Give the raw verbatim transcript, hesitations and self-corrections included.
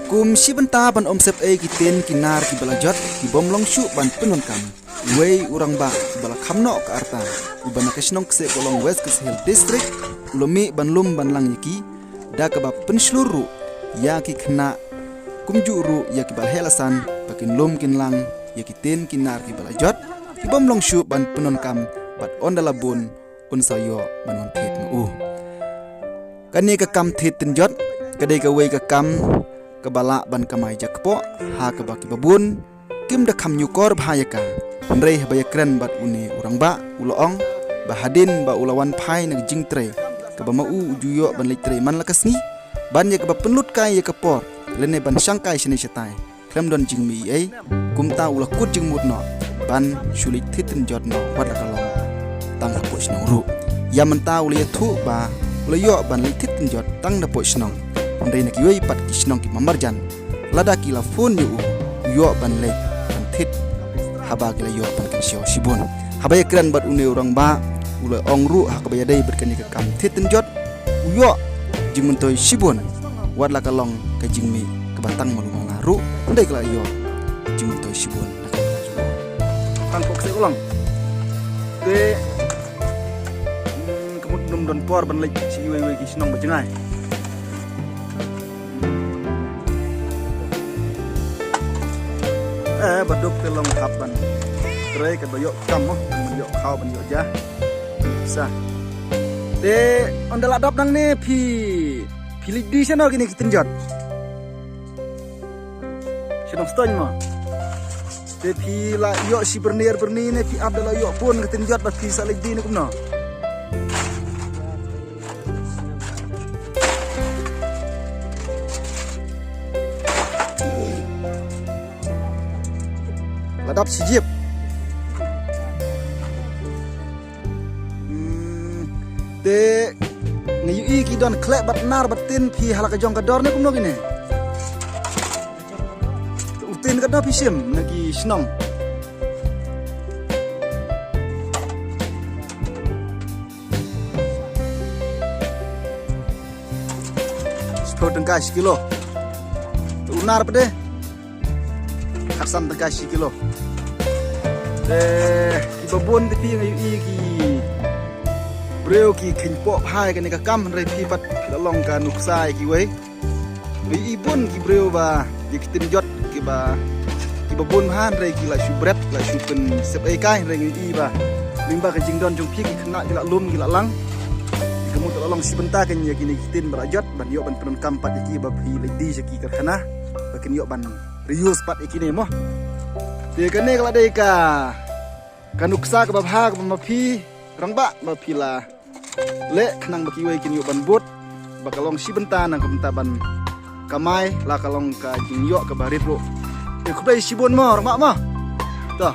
Kum shi bynta ban ym sep ei ki tien ki nar kiba la jot, ki bym long shuh ban pyndonkam, uwei u rangbah uba la kham noh ka rta, uba na ka shnong Kseh Kohlong, West Khasi Hills District, u la mih ban lum ban lang ïa ki, da kaba pynshlur ruh ïa ki khynnah, kumjuh ruh ïa kiba la heh la san, ba kin lum kin lang ïa ki tien ki nar kiba la jot, ki bym long shuh ban pyndonkam, bad ynda la bun un sa ïoh ban wan thied ma u. Kane ka kam thied tynjot ka dei kawei ka kam kaba lah ban kamai jakpoh ha kaba kiba bun kim da kham ñiewkor bha ïa ka. Hynrei haba ïakren bad une u rangbah, u la ong ba hadien ba u la wan phai na ka jingtrei kaba ma u u ju ïoh ban leit trei man la ka sngi, ban ïa kaba pynlut kai ïa ka por lane ban shang kai shane shatai, khlem don jingmih ei ei, kumta u la kut jingmut noh ban shu leit thied tynjot noh wat la ka long tang hapoh shnong ruh. Ïa mynta u la ïathuh ba u la ïoh ban leit thied tynjot tang hapoh shnong, hynrei na kiwei pat ki shnong kiba marjan, lada ki la phone ïa u, u ïoh ban leit ban thied haba ki la ïoh ban kynshew shibun. Haba ïakren bad une u rangbah, u la ong ruh ha kaba ïadei bad kane ka kam thied tynjot, u ïoh jingmyntoi shibun, wat la ka long ka jingmih kaba tang malu mala ruh, hynrei ka la ïoh jingmyntoi shibun. Tang pok se ulang. Te, hmm, ka mut ym don por ban leit sha iwei iwei ki shnong ba jngai. Eh, ba duk te long hap ban trei, ka ba ïoh kam mo, ban ïoh khaw, ban ïoh ja. Sa. Te ynda la dap nangne phi, phi leit die shano kine ki tynjot? Sha Nongstoiñ mo. Te phi la ïoh shi byrni ar byrni ne phi ap da la ïoh bun ka tynjot ba phi sa leit die ne kumno? La dap shi jip. Hmm, te nga ïohi ki don khleh bad nar bad tin, phi ha la ka jong ka dor ne kumno kine? U tin katno phi shim na ki shnong? Shiphew tyngka shi kilo. Te u nar pat de? Khatsan tyngka shi kilo. Te kiba bun te phi, nga ïohi ki briew ki kheiñpoh bha ïa kane ka kam, hynrei phi pat phi la long ka nuksa ïa kiwei. Nga ïohi bun ki briew ba ïa ki tynjot kiba, kiba bun bha, hynrei ki la shu bret, la shu pynsep ei kai, hynrei nga ïohi ba lyngba ka jingdon jong phi ki khynnah ki la lum ki la lang. Ka mut la long shi bynta kein ïa kine ki tin ba la jot ban ïoh ban pyndonkam pat ïa ki ba phi leit die sha ki karkhana ba kin ïoh ban reuse pat ïa kine mo. Te kane ka la dei ka, ka nuksa kaba bha kaba ma phi rangbah ba phi la leh khnang ba kiwei kin ïoh ban bud, ba ka long shi bynta na ka bynta ban kamai, la ka long ka jingïoh kaba rit ruh. Te khublei shibun mo rangbah mo. To.